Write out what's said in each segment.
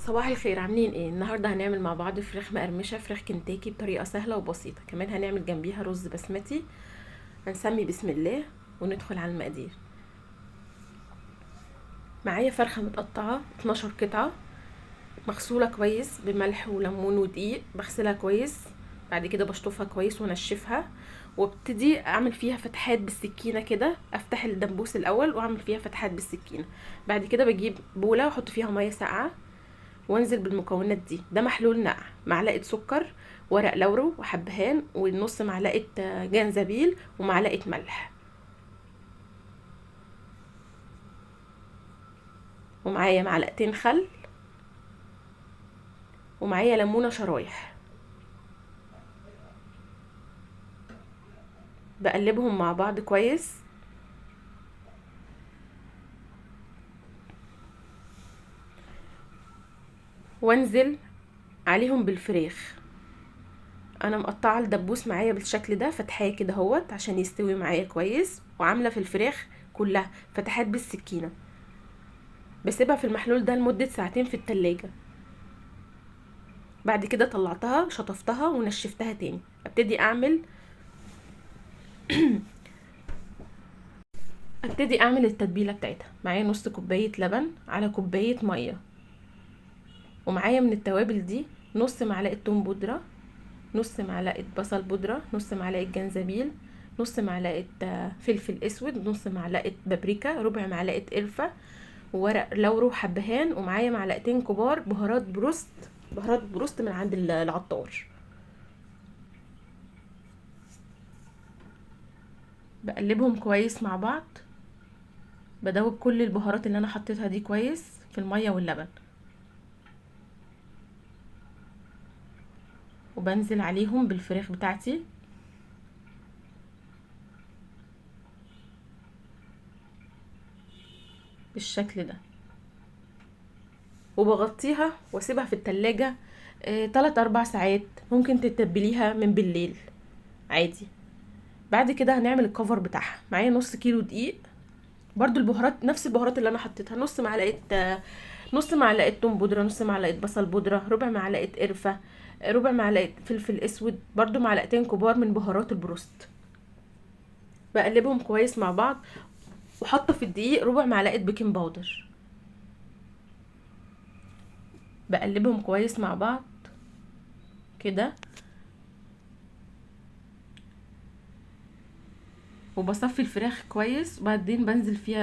صباح الخير، عاملين ايه؟ النهارده هنعمل مع بعض فراخ مقرمشه، فراخ كنتاكي بطريقة سهلة وبسيطة. كمان هنعمل جنبيها رز بسمتي. هنسمي بسم الله وندخل على المقادير. معايا فرخة متقطعه 12 قطعه، مغسوله كويس بملح وليمون ودقيق، بغسلها كويس، بعد كده بشطفها كويس وانشفها، وابتدي اعمل فيها فتحات بالسكينة كده. افتح الدبوس الاول واعمل فيها فتحات بالسكينة، بعد كده بجيب بوله واحط فيها مية ساقعه وانزل بالمكونات دي. ده محلول نقع، معلقه سكر، ورق لورو وحبهان، ونص معلقه جنزبيل، ومعلقة ملح، ومعايا معلقتين خل، ومعايا ليمونه شرايح. بقلبهم مع بعض كويس. وانزل عليهم بالفراخ. انا مقطعه الدبوس معايا بالشكل ده، فتحاه كده اهوت عشان يستوي معايا كويس، وعامله في الفراخ كلها فتحات بالسكينة. بسيبها في المحلول ده لمدة ساعتين في التلاجة. بعد كده طلعتها، شطفتها ونشفتها تاني. ابتدي اعمل التتبيله بتاعتها. معايا نص كوباية لبن على كوباية مية، ومعايا من التوابل دي نص معلقه توم بودره، نص معلقه بصل بودره، نص معلقه جنزبيل، نص معلقه فلفل اسود، نص معلقه بابريكا، ربع معلقه قرفه، وورق لورو وحبهان، ومعايا معلقتين كبار بهارات بروست، بهارات بروست من عند العطار. بقلبهم كويس مع بعض، بدوب كل البهارات اللي انا حطيتها دي كويس في المية واللبن، وبنزل عليهم بالفراخ بتاعتي. بالشكل ده، وبغطيها واسيبها في التلاجة، 3-4 ساعات. ممكن تتبليها من بالليل عادي. بعد كده هنعمل الكفر بتاعها. معايا نص كيلو دقيق، برضو البهارات نفس البهارات اللي انا حطيتها، نص معلقه توم بودره، نص معلقه بصل بودره، ربع معلقه قرفه، ربع معلقه فلفل اسود، برضو معلقتين كبار من بهارات البروست. بقلبهم كويس مع بعض، وحاطه في الدقيق ربع معلقه baking powder. بقلبهم كويس مع بعض كده، وبصفي الفراخ كويس، وبعدين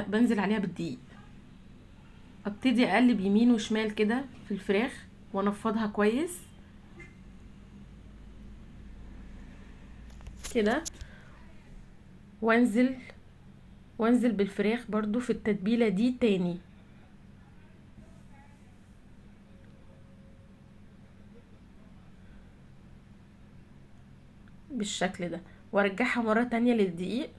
بنزل عليها بالدقيق. ابتدي اقلب يمين وشمال كده في الفراخ وانفضها كويس كده، وانزل بالفراخ برضو في التتبيلة دي تاني. بالشكل ده، وارجعها مرة تانية للدقيق،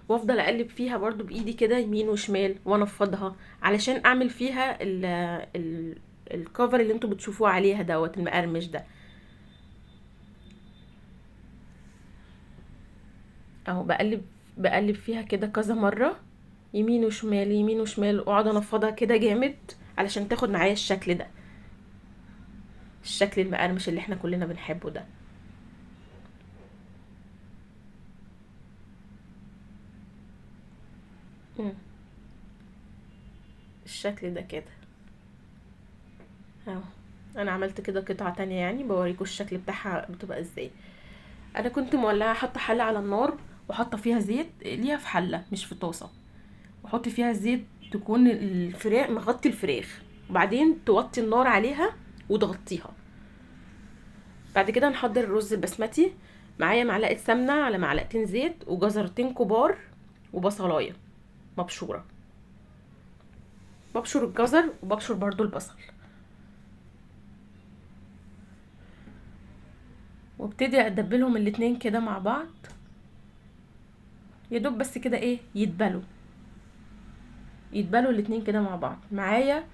وافضل اقلب فيها برضو بايدي كده يمين وشمال وانفضها، علشان اعمل فيها الكفر اللي انتوا بتشوفوه عليها دوت المقرمش ده اهو. بقلب فيها كده كذا مرة، يمين وشمال يمين وشمال، واقعد انفضها كده جامد علشان تاخد معايا الشكل ده، الشكل المقرمش اللي احنا كلنا بنحبه ده. الشكل ده كده اهو. انا عملت كده قطعة تانية، بوريكم الشكل بتاعها بتبقى ازاي. انا كنت مولعة، حاطة حلة على النار وحاطة فيها زيت، ليها في حلة مش في طاسة، وحطي فيها زيت تكون الفراخ مغطي الفراخ، وبعدين توطي النار عليها وتغطيها. بعد كده نحضر الرز البسمتي. معايا معلقة سمنة على معلقتين زيت، وجزرتين كبار، وبصلاية مبشورة. ببشر الجزر وببشر برضو البصل، وابتدي ادبلهم الاتنين كده مع بعض، يا دوب بس كده ايه يتبلوا، يتبلوا الاتنين كده مع بعض. معايا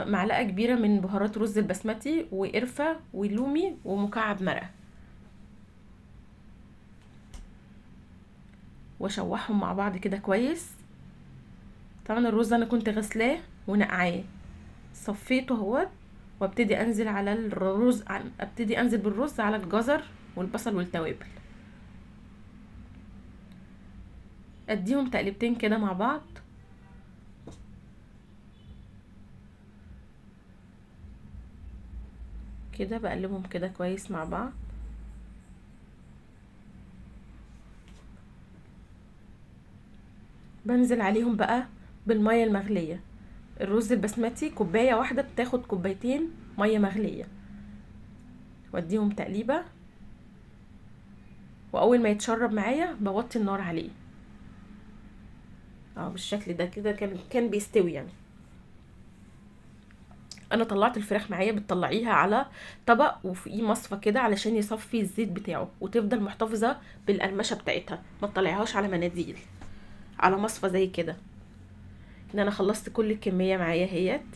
معلقة كبيرة من بهارات رز البسمتي، وقرفة ولومي، ومكعب مرقة، واشوحهم مع بعض كده كويس. طبعا الرز انا كنت غسلاه ونقعاه، صفيته اهوت وابتدي انزل على الرز، ابتدي انزل بالرز على الجزر والبصل والتوابل. اديهم تقلبتين كده مع بعض. كده بقلبهم كده كويس مع بعض. بنزل عليهم بقى بالمية المغليه. الرز البسمتي كوباية واحدة بتاخد كوبايتين مية مغليه. واديهم تقليبه، واول ما يتشرب معايا بوطي النار عليه. بالشكل ده كده كان بيستوي يعني. انا طلعت الفراخ معايا، بتطلعيها على طبق وفيه مصفى كده علشان يصفي الزيت بتاعه، وتفضل محتفظة بالقرمشه بتاعتها، ما تطلعيهاش على مناديل، على مصفى زي كده. ان انا خلصت كل الكمية معايا اهيت،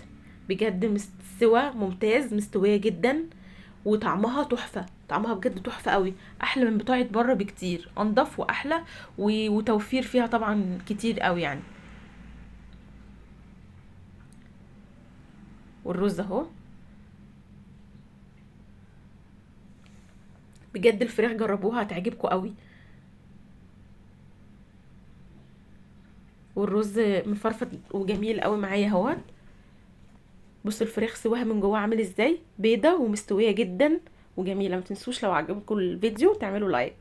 بجد مستوى ممتاز، مستوية جدا، وطعمها تحفة، طعمها بجد تحفة قوي، احلى من بتاعه بره بكتير، انضف واحلى وتوفير فيها طبعا كتير قوي يعني. والرز اهو بجد الفراخ جربوها هتعجبكم قوي. والرز مفرفت وجميل قوي معايا اهوت. بصوا الفراخ سواها من جوه عامل ازاي، بيضة ومستويه جدا وجميلة. ما تنسوش لو عجبكم الفيديو تعملوا لايك.